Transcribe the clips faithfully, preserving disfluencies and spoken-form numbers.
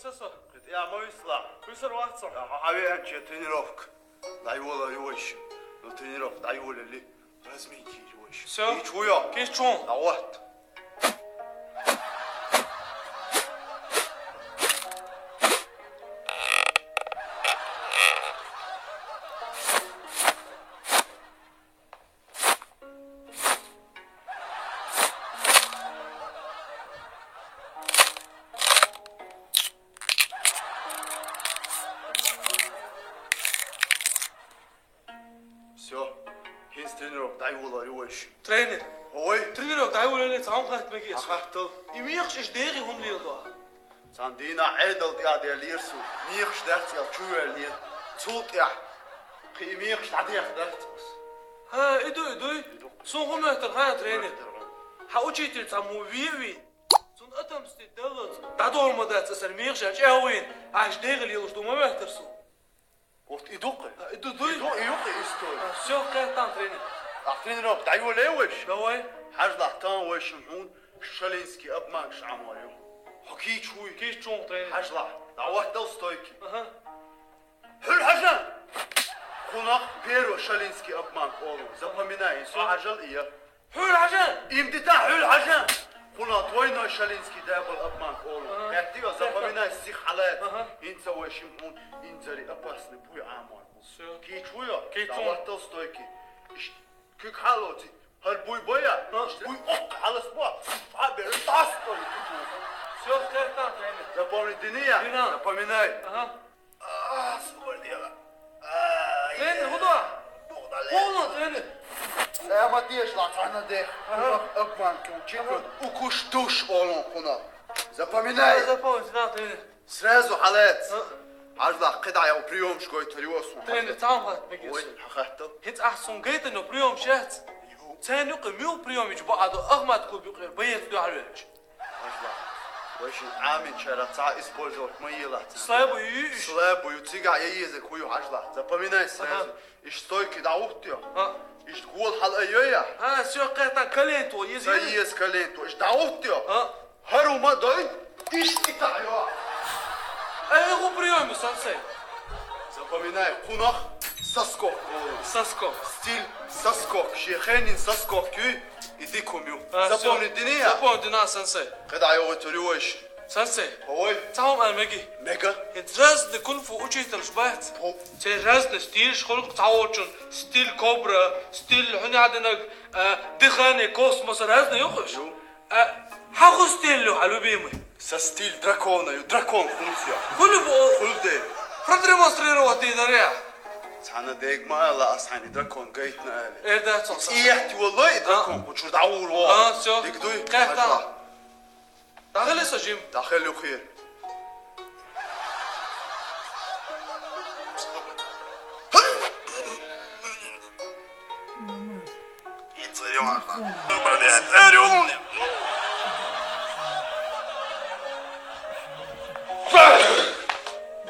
Са со. Я ма висла. Висар вац со. Я хьавеанча тренировка. ДӀайолар вайша. Ну, тренировка дӀайолали. Разминки вайша. Всё. Кийча вуй? Кийча ву. А вот. Всё. ХӀинца тренировка дӀайолар вайша. Тренер. Ой. Тренировка дӀайолале, цхьа хӀама хатта мегий со? Хаттал. И мехаш иштта дегӀе хӀунда леладу? Цхьан дийнахьа Ӏедал тӀехь деллера со, мехаш дац аьлла чу ваьллера. Цул тӀехьа кхы и мехаш дӀадехадац со. ХӀа, и дуй, и дуй. Сона хӀун моьттар хаа, тренер? Хьан учитель цхьаммо ве а вийна, цунна отомстить даллалц дӀадола ма дац аса мехаш а чӀоагӀа вийна, иштта дегӀе лелаш ду ма моьттар сона. Вот и ду-кх. А, и ду-, дуй? И ду-, и ю-кх история. А, всё, кхетам, тренер. А тренировка дӀайолале вайша? Давай. Хьажал, тахана вайшимма хьона шалинский обманкаш Ӏамор ю. Хьо кийча вуй? Кийча ву, тренер. Хьажал, дӀахӀоттал стойке. Аха. Хьуьлла хьажа! Кхунах первый шалинский обманка олу. Запоминай, со хьажал и я. Хьуьлла хьажа! Им дита хьуьлла хьажа! Кхунах двойной шалинский дабл обманка олу. Ага. Геттига, запоминай, сих хьалаца. Ага. ХӀинца вайшимма хьона инзаре опасный буй Ӏамор бу. Всё. Кийча вуй? Кийча ву. ДӀахӀоттал стойке. Иштта куьг хьалоций. ХӀара буй бой? А? Иштта буй оккха хьалас бо. Хьабер, тас, стой, кийча ву. Всё, кхетам, тренер. Запомни, дина я? Дина. Запоминай. Ага. А, субар дела. Ай. Тренер, хӀун ду? Бух дале. Полно, тренер. Цхьа ма дешла, цхьана дех. Ага. Обманка, чекуй. Ага. Укуш-туш олу кхунах. Запоминай. Запомни, да, тренер. Сразу хьалаца. А? Хьажал, кхидӀа йолу приёмаш гойтур ю ас хьуна. Тренер, цхьа хӀама хатта мегий со? Ой, хьан хаттал. ХӀинца ахь суна гайтина приёмаш яц? Ю. Царна юкъа муьлха приёмаш бу Ӏадо Ахмат-клуб юкъера боец дуьхьал велча? Хьажал. Вайшимма Ӏаминчарах цхьа использовать ма елахь царна. Слабый ю уьш? Слабый ю, цигахь я езарг хӀун ю, хьажал. Запоминай сразу. Ага. Иштта стойке дӀахӀуттайо. А. Иштта гола хьала а йойя. А, всё, кхетам, колено тӀе еза. Ца еза колено тӀе. Иштта дӀахӀуттайо. А. ХӀара хӀума дой, иштта и таӀайо. Ай, хӀун приём ю, сенсей? Запоминай, кхунах соскок олу. Соскок. Стиль соскок. Шен хеннин соскок юй, и дика хӀума ю. А, запомни, всё. Дина я? Запомни, дина, сенсей. КхидӀа йогӀуьйтур ю вайша. Сенсей. Ой. Цхьа хӀума ала мегий? Мега. ХӀинца разный кунг-фу учителаш бац? Бу. Церан разный стилаш хуьлу цхьаволчун. Стиль кобра, стиль хӀун яхьа динарг, а, дыхание космоса, разный ю-кх уьш? Ю. А, хьан хӀун стиль ю, хьан любимый? Сан стиль дракона ю, дракон хӀунда ю? Хуьлу бу. Хуьлу де. Продемонстрировать дийр дара я? Цхьана дега ма ала ас хьайна дракон гайтина аьлла. Эр дац хьо сан. ЦӀехьа йоллой и дракон, а, кху чуьра дӀагӀур ву. А, всё. Дика дуй? Кхетам. Хьажал. ДӀахила со жима. ДӀахила юххера.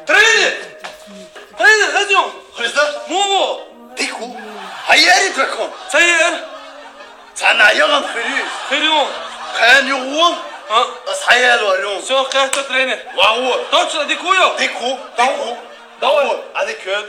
Тренер! Тренер, хӀун ю? Христа? Муха ву? Дика ву. Хьан яри дракон? Ца яра. Цхьана яхана хир ю иза? Хир ю. Кхана юха вон? А? Ас хьаялор ю. Всё, кхетта, тренер. Ва вон. Точно дика ву ю? Дика ву, дика ву. Давай. Ва вон. А дика ву.